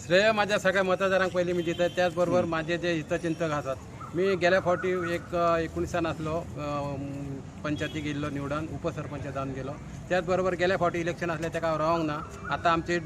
श्रेय माझ्या सगळ्या मतदारांक पयलीं मी दिता. त्याच बरोबर माझे जे हितचिंतक आसात, मी गेल्या फावटी एक 19 आसलो, पंचायतीक येयल्लो निवडून, उपसरपंच जावन गेलो. त्याच बरोबर गेल्या फावटी इलेक्शन आसलें तेका हांव रावंक ना. आतां आमची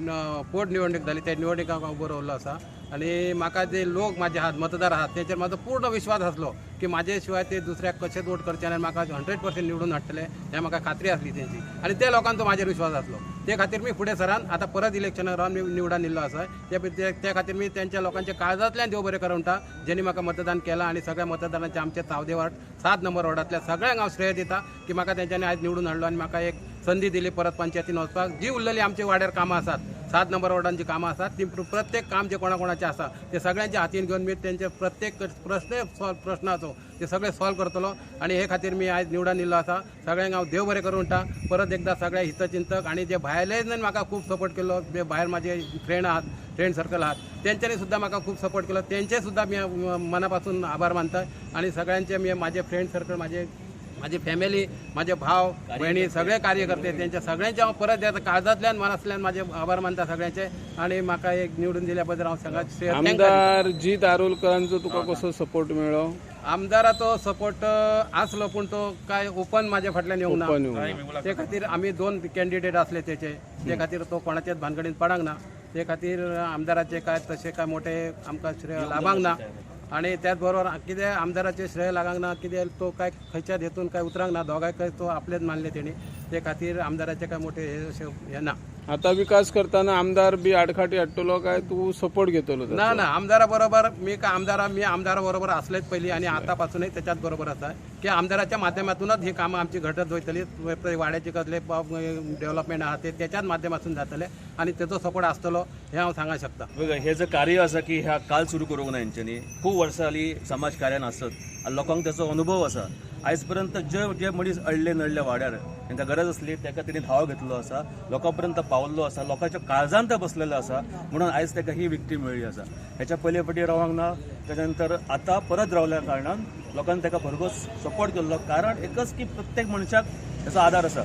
पोट निवडणूक जाली, त्या निवडणुकाक हांव उबो रावल्लो आसा आनी म्हाका जे लोक माझे आहात, मतदार आहात, तेंचेर म्हाजो पूर्ण विश्वास आसलो की म्हाजे शिवाय ते दुसऱ्याक कशेंच वोट करचे ना आनी म्हाका 100% निवडून हाडटले हें म्हाका खात्री आसली तेंची आनी ते लोकांचो म्हाजेर विश्वास आसलो. ते खातीर मी फुडें सरान आतां परत इलेक्शनाक रावन मी निवडून येयल्लो आसा. ते त्या खातीर मी तेंच्या लोकांच्या काळजांतल्यान देव बरें करूं म्हणटा, जेणी म्हाका मतदान केलां आनी सगळ्या मतदारांचे आमचे चावदे वार्ड 7 नंबर वॉर्डांतल्या सगळ्यांक हांव श्रेय दिता की म्हाका तेंच्यांनी आयज निवडून हाडलो आनी म्हाका एक संदी दिली परत पंचायतीन वचपाक. जी उरलेली आमच्या वाड्यार कामां आसात, 7 नंबर वॉर्डान जी कामां आसात ती प्रत्येक काम जे कोणा कोणाचें आसा ते सगळ्यांच्या हातीन घेवन मी तेंचे प्रत्येक प्रश्न सॉल्व, प्रश्नाचो ते सगळे सॉल्व करतलो आनी हे खातीर मी आयज निवडून येयल्लो आसा. सगळ्यांक हांव देव बरें करूं म्हणटा. परत एकदां सगळ्या हितचिंतक आनी जे भायले म्हाका खूब सपोर्ट केलो, जे भायर माझे फ्रेंड आहात, फ्रेंड सर्कल आहात, तेंच्यांनी सुद्दां म्हाका खूब सपोर्ट केलो, तेंचे सुद्दां मी मना पासून आभार मानता. आनी सगळ्यांचे मी माझे फ्रेंड सर्कल, माझे माझी फॅमिली, माझे भाव भयणी, सगळे कार्यकर्ते, त्यांच्या सगळ्यांचे हांव परत एकदां काळजांतल्यान मनांतल्यान माझे आभार मानता सगळ्यांचे आणि म्हाका एक निवडून दिल्या बद्दल हांव सगळ्यात श्रेय तांकां दिता. आमदार जीत आरोलकरांचो तुका कसो सपोर्ट मेळ्ळो? आमदाराचो सपोर्ट आसलो, पूण तो काय ओपन माझ्या फाटल्यान येवंक ना. ओपन येवंक ना. ते खातीर आमी 2 कॅन्डिडेट आसले तेचे, ते खातीर तो कोणाच्याच भानगडीन पडूंक ना. ते खातीर आमदाराचे काय तशें काय मोठे आमकां श्रेय लाभांक ना. आणि त्याच बरोबर कितें आमदाराचे श्रेय लागूंक ना, कितें तो काय खंयच्याच हेतून काय उतरांक ना, दोगांयकय तो आपलेच मानले तेणी. ते खातीर आमदाराचे काय मोठे हे अशें हे ना. आता विकास करताना आमदार बी आडखाटी हाडटलो काय तू सपोर्ट घेतलो ताचो? ना ना, आमदारा बरोबर मी का आमदारा मी आमदारा बरोबर असलेच पहिली आणि आतापासूनही त्याच्याच बरोबर आसा की आमदाराच्या माध्यमातूनच ही कामां आमची घडत वयतली. वाड्याचे कसले डेव्हलपमेंट आहा ते त्याच्याच माध्यमातून जातले आणि तेचो सपोर्ट आसतलो हें हांव सांगूंक शकता. बघा, हे जे कार्य आसा की ह्या काल सुरू करूंक ना हेंच्यांनी, खूब वर्सां जाली समाज कार्यान आसत आनी लोकांक त्याचो अनुभव आसा. आयज पर्यंत जे जे मनीस अडले नडले वाड्यार तेंकां गरज आसली तेका तेणी धांव घेतलो आसा, लोकां पर्यंत पावल्लो आसा, लोकांच्या काळजान तो बसलेलो आसा, म्हणून आयज तेका ही विक्ट्री मेळ्ळी आसा. हेच्या पयले फावटी रावंक ना, तेच्या नंतर आतां परत रावल्या कारणान लोकांनी तेका भरघोस सपोर्ट केल्लो. कारण एकच की प्रत्येक मनशाक तेचो आदार आसा.